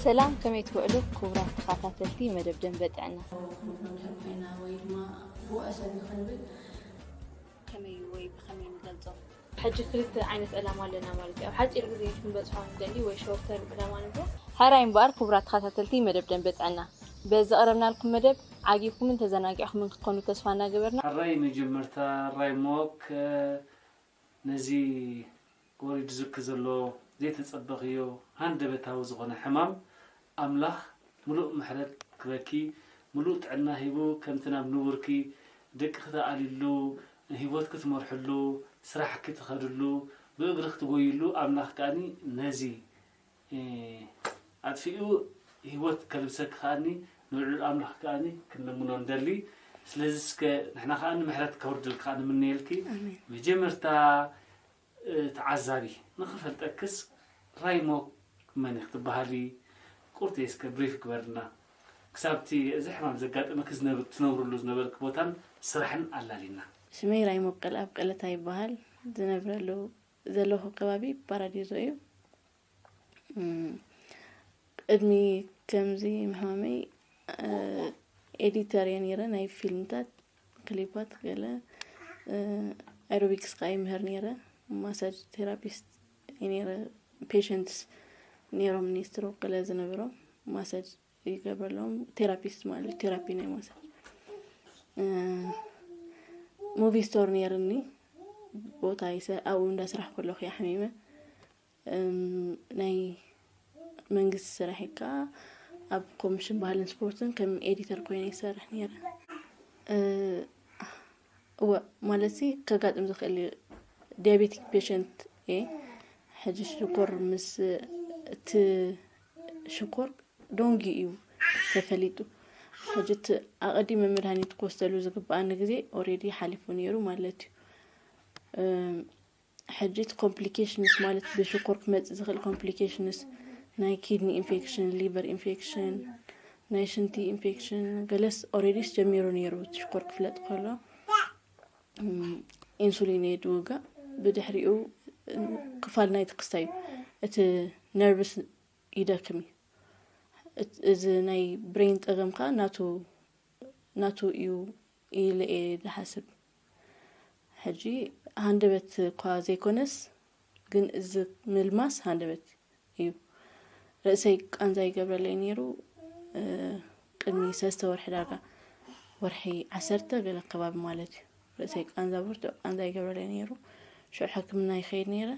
ሰላም፣ ከመይ ትውዕሉ ክቡራት ተኸታተልቲ መደብ ደንበ ጥዕና? ክንብሎ ንሕብ ኮይና ወይ ድማ ብእሰብ እዩ ክንብል ከመይ ወይ ብኸመይ ንገልጾ? ሕጂ ክልተ ዓይነት ዕላማ ኣለና ማለት እዩ። ኣብ ሓፂር ግዜ ክንበፅሖ ንደሊ ወይ ሾርተር ዕላማ ንብሎ። ሕራይ እምበኣር ክቡራት ተኸታተልቲ መደብ ደንበ ጥዕና፣ በዚ ቀረብናልኩም መደብ ዓጊብኩምን ተዘናጊዕኩምን ክትኮኑ ተስፋ እናገበርና። ሕራይ መጀመርታ ራይሞክ ነዚ ወሪዱ ዝክ ዘሎ ዘይተጸበኽዮ ሃንደበታዊ ዝኾነ ሕማም ኣምላኽ ምሉእ ምሕረት ክበኪ ምሉእ ጥዕና ሂቡ ከምቲ ናብ ንቡርኪ ደቅኺ ተኣልዩሉ ህይወትኪ ትመርሕሉ ስራሕኪ ትኸድሉ ብእግርኺ ትጎይሉ ኣምላኽ ከኣኒ ነዚ ኣጥፊኡ ህይወት ከልብሰኪ ከኣኒ ንልዑል ኣምላኽ ከኣኒ ክንልምኖ ንደሊ። ስለዚ እስከ ንሕና ከኣኒ ምሕረት ከውርድልኪ ከኣ ንምነየልኪ። መጀመርታ ተዓዛቢ ንኽፈልጠክስ ራይሞ መን ኢኺ ትበሃሊ? ቁርተይ እስከ ብሪፍ ግበርልና ክሳብቲ እዚ ሕማም ዘጋጠመኪ ትነብርሉ ዝነበርኪ ቦታን ስራሕን ኣላሊና። ሽመይ ራይሞ ቀልኣብ ቀለታ ይበሃል። ዝነብረሉ ዘለኹ ከባቢ ፓራዲዞ እዩ። ቅድሚ ከምዚ ምሕማመይ ኤዲተር እየ ነይረ ናይ ፊልምታት፣ ክሊፓት፣ ገለ። ኣሮቢክስ ከዓ ይምህር ነይረ። ማሳጅ ቴራፒስት እየ ነይረ። ፔሸንትስ ነይሮም ኒ ስትሮክ ገለ ዝነበሮም ማሳጅ ይገብረሎም። ቴራፒስት ማለት ቴራፒ ናይ ማሳጅ። ሙቪ ስቶር ነይርኒ ቦታ ይሰ ኣብኡ እንዳስራሕ ከለኹ እየ ሓሚመ። ናይ መንግስቲ ስራሕ ከዓ ኣብ ኮሚሽን ባህልን ስፖርትን ከም ኤዲተር ኮይነ ይሰርሕ ነይረ። እወ ማለት ከጋጥም ዝኽእል እዩ። ዲያቤቲክ ፔሸንት እየ። ሕጂ ሽኮር ምስ እቲ ሽኮር ዶንጊ እዩ ተፈሊጡ። ሕጂ እቲ ኣቐዲመ መድሃኒት ክወስደሉ ዝግበኣኒ ግዜ ኦሬዲ ሓሊፉ ነይሩ ማለት እዩ። ሕጂ እቲ ኮምፕሊኬሽንስ ማለት ብሽኮር ክመፅእ ዝኽእል ኮምፕሊኬሽንስ ናይ ኪድኒ ኢንፌክሽን፣ ሊቨር ኢንፌክሽን፣ ናይ ሽንቲ ኢንፌክሽን ገለስ ኦሬዲስ ጀሚሩ ነይሩ እቲ ሽኮር ክፍለጥ ከሎ ኢንሱሊን እየ ድውጋእ። ብድሕሪኡ ክፋል ናይቲ ክስታይ እዩ እቲ ነርቭስ ይደክም እዩ። እዚ ናይ ብሬን ፀገም ከዓ ናቱ ናቱ እዩ ኢለ እየ ዝሓስብ። ሕጂ ሃንደበት እኳ ዘይኮነስ ግን እዚ ምልማስ ሃንደበት እዩ። ርእሰይ ቃንዛ ይገብረለይ ነይሩ። ቅድሚ ሰለስተ ወርሒ ዳርጋ ወርሒ ዓሰርተ ገለ ከባቢ ማለት እዩ። ርእሰይ ቃንዛ ብርቱዕ ቃንዛ ይገብረለይ ነይሩ። ሽዑ ሕክምና ይኸይድ ነይረ።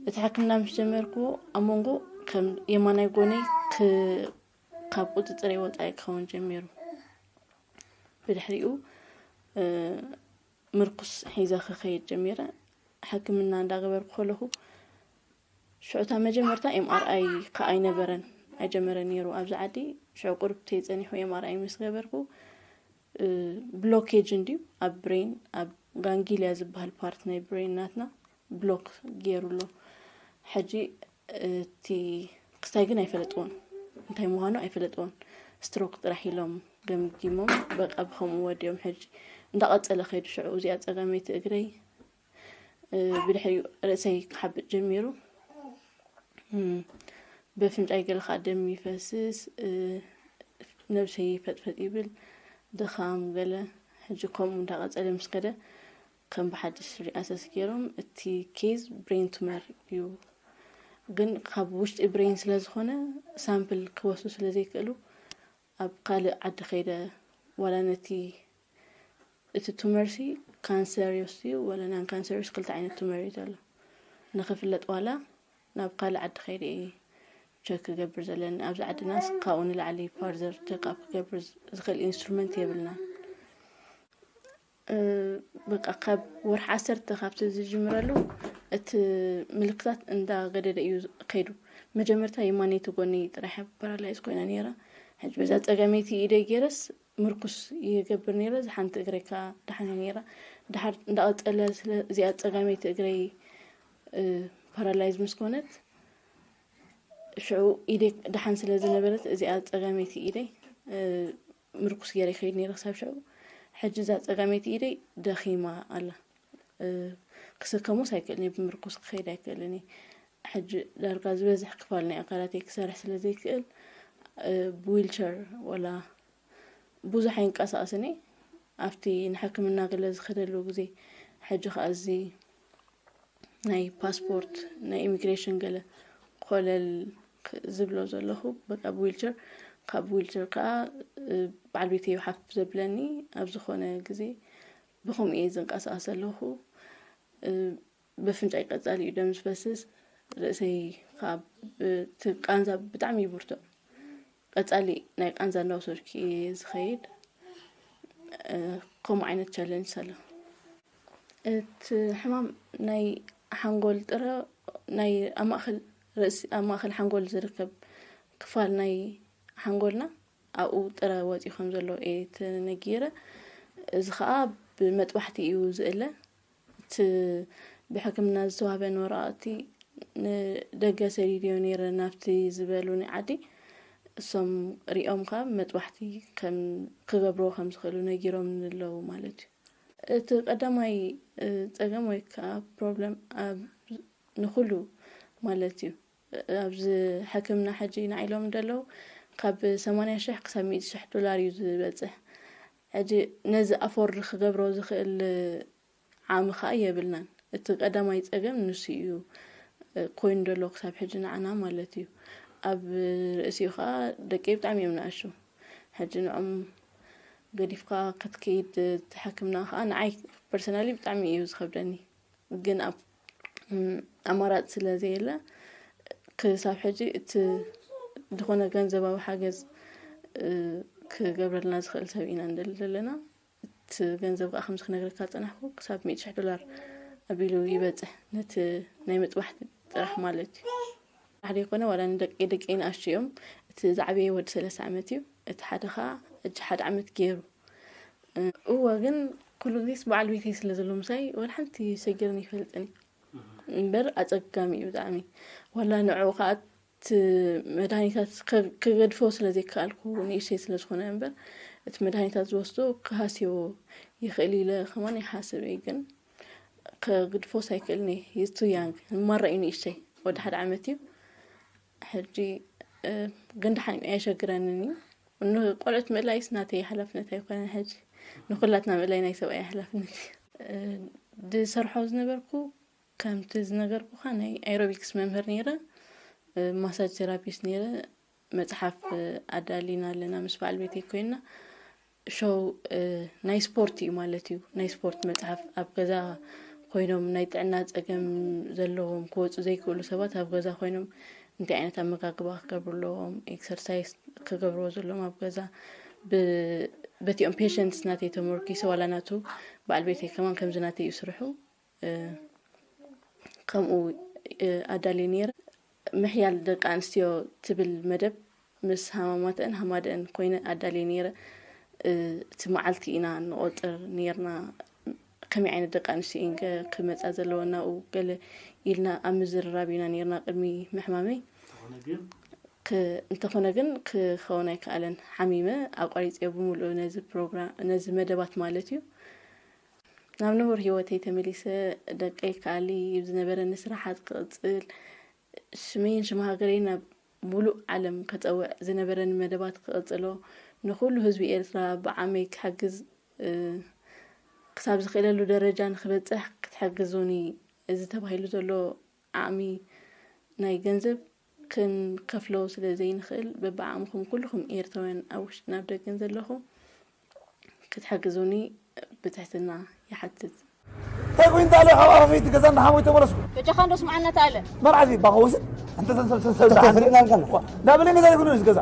እቲ ሕክምና ምስ ጀመርኩ ኣብ መንጎ ከም የማናይ ጎነይ ካብ ቁፅፅረይ ወፃኢ ክኸውን ጀሚሩ። ብድሕሪኡ ምርኩስ ሒዘ ክኸይድ ጀሚረ። ሕክምና እንዳገበርኩ ከለኹ ሽዑታ መጀመርታ ኤምኣርኣይ ከዓ ኣይነበረን ኣይጀመረን ነይሩ ኣብዚ ዓዲ። ሽዑ ቁርብ ተይፀኒሑ ኤምኣርኣይ ምስ ገበርኩ ብሎኬጅ እንድዩ ኣብ ብሬን ኣብ ጋንጊልያ ዝበሃል ፓርት ናይ ብሬን ናትና ብሎክ ገይሩ ኣሎ። ሕጂ እቲ ክስታይ ግን ኣይፈለጥዎን፣ እንታይ ምዃኑ ኣይፈለጥዎን። ስትሮክ ጥራሕ ኢሎም ገምጊሞም በቃ ብከምኡ ወዲኦም። ሕጂ እንዳቐፀለ ከይዱ ሽዑ እዚኣ ፀጋመይቲ እግረይ ብድሕሪኡ ርእሰይ ክሓብጥ ጀሚሩ። በፍንጫይ ገለ ከዓ ደም ይፈስስ፣ ነብሰይ ፈጥፈጥ ይብል፣ ድኻም ገለ። ሕጂ ከምኡ እንዳቐፀለ ምስ ከደ ከም ብሓድሽ ሪኣሰስ ገይሮም እቲ ኬዝ ብሬን ቱመር እዩ፣ ግን ካብ ውሽጢ ብሬን ስለ ዝኾነ ሳምፕል ክወስዱ ስለ ዘይክእሉ ኣብ ካልእ ዓዲ ከይደ ዋላ ነቲ እቲ ቱመርሲ ካንሰሪዮስ ድዩ ወላ ናን ካንሰሪዮስ ክልተ ዓይነት ቱመር እዩ ዘሎ ንኽፍለጥ ዋላ ናብ ካልእ ዓዲ ከይደ እየ ቸክ ክገብር ዘለኒ ኣብዚ ዓድናስ ካብኡ ንላዕሊ ፋርዘር ቸክኣፕ ክገብር ዝኽእል ኢንስትሩመንት የብልናን። በቃ ካብ ወርሒ ዓሰርተ ካብቲ ዝጅምረሉ እቲ ምልክታት እንዳገደደ እዩ ከይዱ። መጀመርታ የማነይቲ ጎኒ ጥራሕ ፓራላይዝ ኮይና ነይራ። ሕጂ በዛ ፀጋመይቲ ኢደይ ገይረስ ምርኩስ ይገብር ነይረ። እዛ ሓንቲ እግረይ ከዓ ደሓን እያ ነይራ። ድሓር እንዳቐፀለ ስለ እዚኣ ፀጋመይቲ እግረይ ፓራላይዝ ምስ ኮነት ሽዑ ኢደይ ደሓን ስለ ዝነበረት እዚኣ ፀጋመይቲ ኢደይ ምርኩስ ገይረ ይኸይድ ነይረ ክሳብ ሽዑ። ሕጂ እዛ ፀጋመይቲ ኢደይ ደኺማ ኣላ። ክስከሞስ ኣይክእልን እየ፣ ብምርኩስ ክኸይድ ኣይክእልን እየ። ሕጂ ዳርጋ ዝበዝሕ ክፋል ናይ ኣካላተይ ክሰርሕ ስለ ዘይክእል፣ እ፣ ብዊልቸር ወላ ብዙሕ ኣይንቀሳቐስን እየ። ኣብቲ ንሕክምና ገለ ዝኸደሉ ግዜ፣ ሕጂ ከኣ እዚ ናይ ፓስፖርት፣ ናይ ኢሚግሬሽን ገለ ኮለል ክ-፣ ዝብሎ ዘለኹ፣ በቃ ብዊልቸር፣ ካብ ዊልቸር ከኣ፣ እ፣ በዓል ቤተይ እዩ ሓፍ ዘብለኒ። ኣብ ዝኾነ ግዜ ብኸምኡ እየ ዝንቀሳቐስ ዘለኹ። እ፣ በፍንጫይ ቀጻሊ እዩ ደም ዝፈስስ። ርእሰይ ከኣ ብ-፣ እቲ ቃንዛ ብጣዕሚ እዩ ብርቱዕ። ቀጻሊ ናይ ቃንዛ እንዳወሰድኩ እየ ዝኸይድ። እ፣ ከምኡ ዓይነት ቻለንጅ ኣሎ። እቲ ሕማም ናይ ሓንጎል ጥረ፣ ናይ ኣብ ማእከል ርእሲ፣ ኣብ ማእከል ሓንጎል ዝርከብ ክፋል ናይ ሓንጎልና ኣብኡ ጥረ ወጺኡ ከም ዘሎ እየ ተነጊረ። እዚ ኸኣ ብመጥባሕቲ እዩ ዝእለ። እቲ ብሕክምና ዝተዋህበኒ ወረቓቕቲ ንደገ ሰዲደዮ ነይረ ናብቲ ዝበሉኒ ዓዲ። እሶም ሪኦም ከኣ መጥባሕቲ ከም ክገብርዎ ከም ዝኽእሉ ነጊሮምኒ ኣለዉ ማለት እዩ። እቲ ቀዳማይ፣ እ፣ ጸገም ወይ ከኣ ፕሮብለም ኣብ ንኹሉ ማለት እዩ። ኣብዚ ሕክምና ሕጂ ንዓይ ኢሎም እንደለዉ ካብ ሰማንያ ሽሕ ክሳብ ሚእቲ ሽሕ ዶላር እዩ ዝበጽሕ። ሕጂ ነዚ ኣፎርድ ክገብሮ ዝኽእል ዓቕሚ ከኣ የብልናን። እቲ ቀዳማይ ጸገም ንሱ እዩ፣ እ፣ ኮይኑ ዘሎ ክሳብ ሕጂ ንዓና ማለት እዩ። ኣብ ርእሲኡ ከኣ ደቀይ ብጣዕሚ እዮም ንኣሽቱ። ሕጂ ንዖም ገዲፍካ ክትከይድ፣ እቲ ሕክምና ከኣ ንዓይ ፐርሰናሊ ብጣዕሚ እዩ ዝኸብደኒ። ግን ኣብ፣ ም፣ ኣማራጺ ስለ ዘየለ፣ ክሳብ ሕጂ እቲ ዝኾነ ገንዘባዊ ሓገዝ፣ እ፣ ክገብረልና ዝኽእል ሰብ ኢና ንደሊ ዘለና። እቲ ገንዘብ ከኣ ከምዚ ክነግረካ ዝጸናሕኩ፣ ክሳብ ሚእቲ ሽሕ ዶላር ኣቢሉ ይበጽሕ፣ ነቲ ናይ ምጥባሕ ጥራሕ ማለት እዩ። ጥራሕ ዘይኮነ፣ ዋላ ንደቂ፣ ደቀይ ንኣሽቱ እዮም። እቲ ዝዓበየ ወዲ ሰለስተ ዓመት እዩ። እቲ ሓደ ከኣ ሕጂ ሓደ ዓመት ገይሩ። እ፣ እወ፣ ግን ኩሉ ግዜስ በዓል ቤተይ ስለ ዘሎ ምሳይ፣ ዋላ ሓንቲ ሸጊርኒ ይፈልጥን እዩ። እምበር ኣጸጋሚ እዩ ብጣዕሚ። ዋላ ንዕኡ ከኣ እቲ መድሃኒታት ከ-፣ ክገድፎ ስለ ዘይከኣልኩ፣ ንእሽተይ ስለ ዝኾነ እምበር፣ እቲ መድሃኒታት ዝወስዶ ክሃስዮ ይኽእል ኢለ ከማን ይሓስብ እየ። ግን ከግድፎስ ኣይክእልን እየ። He's too young። ንማራ እዩ ንእሽተይ፣ ወዲ ሓደ ዓመት እዩ። ሕጂ፣ እ፣ ግን ደሓን እዩ፣ ኣየሸግረንን እዩ። ንቆልዑት ምእላይስ ናተይ ሓላፍነት ኣይኮነን። ሕጂ ንኹላትና ምእላይ ናይ ሰብኣይ ሓላፍነት እዩ። እ፣ ዝሰርሖ ዝነበርኩ፣ ከምቲ ዝነገርኩኻ፣ ናይ ኣኤሮቢክስ መምህር ነይረ፣ እ፣ ማሳጅ ቴራፒስት ነይረ። መጽሓፍ፣ እ፣ ኣዳሊና ኣለና ምስ በዓል ቤተይ ኮይንና። ሾው፣ እ፣ ናይ ስፖርት እዩ ማለት እዩ። ናይ ስፖርት መጽሓፍ፣ ኣብ ገዛ ኮይኖም ናይ ጥዕና ጸገም ዘለዎም ክወጹ ዘይክእሉ ሰባት ኣብ ገዛ ኮይኖም እንታይ ዓይነት ኣመጋግባ ክገብሩ ኣለዎም፣ ኤክሰርሳይስ ክገብርዎ ዘለዎም ኣብ ገዛ ብ-፣ በቲኦም ፔሸንትስ ናተይ ተመርኪሰ፣ ዋላ ናቱ በዓል ቤተይ ከማን ከምዚ ናተይ እዩ ስርሑ። እ፣ ከምኡ፣ እ፣ ኣዳልየ ነይረ። ምሕያል ደቂ ኣንስትዮ ትብል መደብ ምስ ሃማማተን ሃማደአን ኮይነ ኣዳልየ ነይረ። እ፣ እቲ መዓልቲ ኢና ንቆጽር ነይርና። ከመይ ዓይነት ደቂ ኣንስትዮ እየን ከ-፣ ክመጻ ዘለወን ናብኡ ገለ ኢልና ኣብ ምዝርራብ ኢና ነይርና ቅድሚ ምሕማመይ። እንተኾነ ግን፣ ክ-፣ እንተኾነ ግን ክኸውን ኣይከኣለን። ሓሚመ ኣቋሪጸዮ ብምሉኡ ነዚ ፕሮግራም፣ ነዚ መደባት ማለት እዩ። ናብ ንቡር ህይወተይ ተመሊሰ፣ ደቀይ ክኣሊ፣ ዝነበረኒ ስራሓት ክቕጽል፣ ሽመይን ሽም ሃገረይን ናብ ሙሉእ ዓለም ከጸውዕ ዝነበረኒ መደባት ክቕጽሎ፣ ንኹሉ ህዝቢ ኤርትራ ብዓመይ ክሕግዝ፣ እ፣ ክሳብ ዝኽእለሉ ደረጃ ንኽበጽሕ ክትሕግዙኒ፣ እዚ ተባሂሉ ዘሎ ዓቕሚ ናይ ገንዘብ ክንከፍሎ ስለ ዘይንኽእል፣ በብዓቕምኹም ኩልኹም ኤርትራውያን ኣብ ውሽጥን ኣብ ደገን ዘለኹም ክትሕግዙኒ ብትሕትና ይሓትት። እንታይ ኮይኑ እንተ ኣሎ፣ ሓው ኣፈፈይቲ ገዛ እንዳሓመይ ተመለስኩ። በጃኻ እንዶ ስምዓና ተኣለ። መርዓዚ ባኸ ወስድ፣ እንተ ሰብሰብ፣ ሰብሰብ፣ ሰብሰብ፣ ሰብሰብ፣ እንዳበለ ገዛ ይኹን እዚ ገዛ።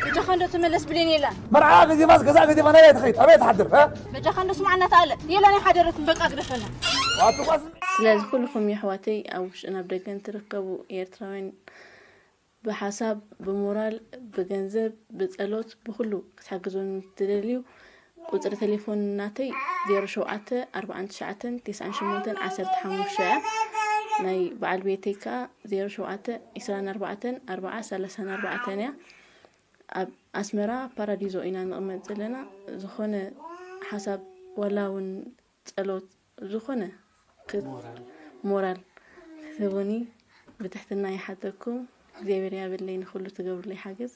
በጃኻ እንዶ ተመለስ ብሌን የላ። መርዓ ገዚፋስ ገዛ ገዚፋ ናይ ትኸይድ፣ ኣበይ ትሓድር፣ እ? በጃኻ እንዶ ስምዓና ተኣለ። የላ ናይ ሓደረትን በቃ ግደፈና። ዋቱ ኳስ። ስለዚ ኩልኹም የሕዋተይ ኣብ ውሽጥን ኣብ ደገን ትርከቡ ኤርትራውያን ብሓሳብ፣ ብሞራል፣ ብገንዘብ፣ ብጸሎት፣ ብኹሉ ክትሕግዙኒ ትደልዩ፣ ቁጽሪ ቴሌፎን ናተይ ዜሮ ሸውዓተ ኣርባዓን ትሽዓተን ተስዓን ሸሞንተን ዓሰርተ ሓሙሽተ እያ። ናይ በዓል ቤተይ ከኣ ዜሮ ሸውዓተ ዕስራን ኣርባዕተን ኣርብዓ ሰላሳን ኣርባዕተን እያ። ኣብ ኣስመራ ፓራዲዞ ኢና ንቕመጥ ዘለና። ዝኾነ ሓሳብ ዋላ እውን ጸሎት፣ ዝኾነ ክ-፣ ሞራል። ሞራል ክትህቡኒ ብትሕትና ይሓተኩም። እግዚኣብሔር ያብለይ ንኹሉ ትገብሩለይ ሓገዝ።